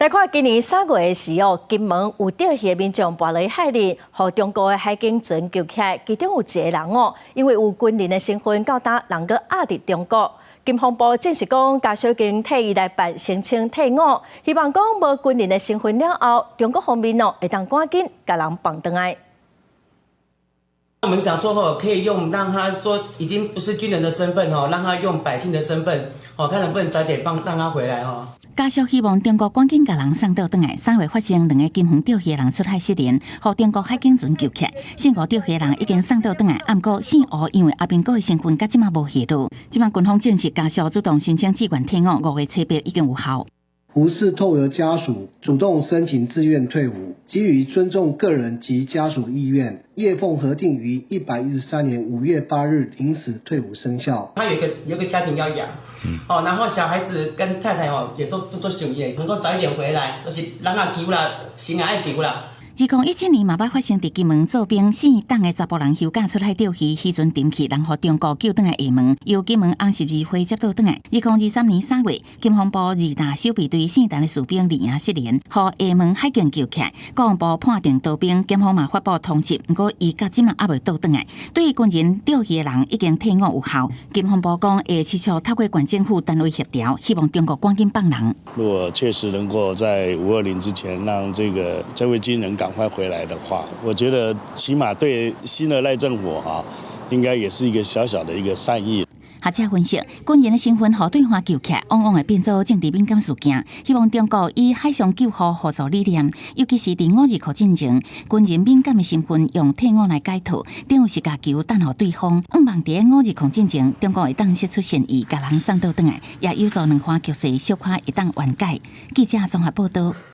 來看今年3月的時哦，金門有釣魚的民眾跋落海裡，予中國的海警船救起來，其中有一個人哦，因為有軍人的身份，到今人閣押佇中國。國防部證實講，家屬已經替伊來辦申請退伍，希望講無軍人的身份了後，中國方面哦會當趕緊共人放轉來。我們想說吼，可以用讓他說已經不是軍人的身份吼，讓他用百姓的身份，哦，看能不能早點放，讓他回來吼。家屬希望中國趕緊共人送倒轉來。3月發生兩個金門釣魚的人出海失聯，予中國海警船救起來。姓吳釣魚的人已經送倒轉來，毋過姓吳因為阿兵哥的身份，到這馬無下落。這馬軍方證實家屬主動申請志願退伍，5月初8已經有效。吳氏透由家屬主動申請自願退伍，基於尊重個人及家屬意願，葉鳳核定於113年5月8日零時退伍生效。他有一個家庭要養，哦，然後小孩子跟太太哦也都想伊，能夠早一點回來，就是人也求啦，心也愛求啦。2017年嘛捌發生佇金門做兵姓董的查埔人休假出海釣魚，漁船沉去，人予中國救轉來廈門，由金門紅十字會接倒轉來。2023年3月，國防部二大守備隊姓陳的士兵二營失聯，予廈門海警救起來。國防部判定逃兵，檢方嘛發布通緝，毋過伊到這馬猶未倒轉來。對於軍人釣魚的人已經退伍有效，國防部講會持續透過縣政府單位協調，希望中國趕緊放人。如果確實能夠在520之前讓這位軍人趕快回來的話，我覺得起碼對新的賴政府哈，應該也是一個小小的一個善意。學者分析，軍人的身份予對岸救起來，往往會變做政治敏感事件。希望中國以海上救護合作理念，尤其是佇529進前，軍人敏感的身份用退伍來解套，等於是共球擲予對方。向望佇529進前，中國會當釋出善意，共人送倒轉來，也有助兩岸局勢小可會當緩解。記者綜合報道。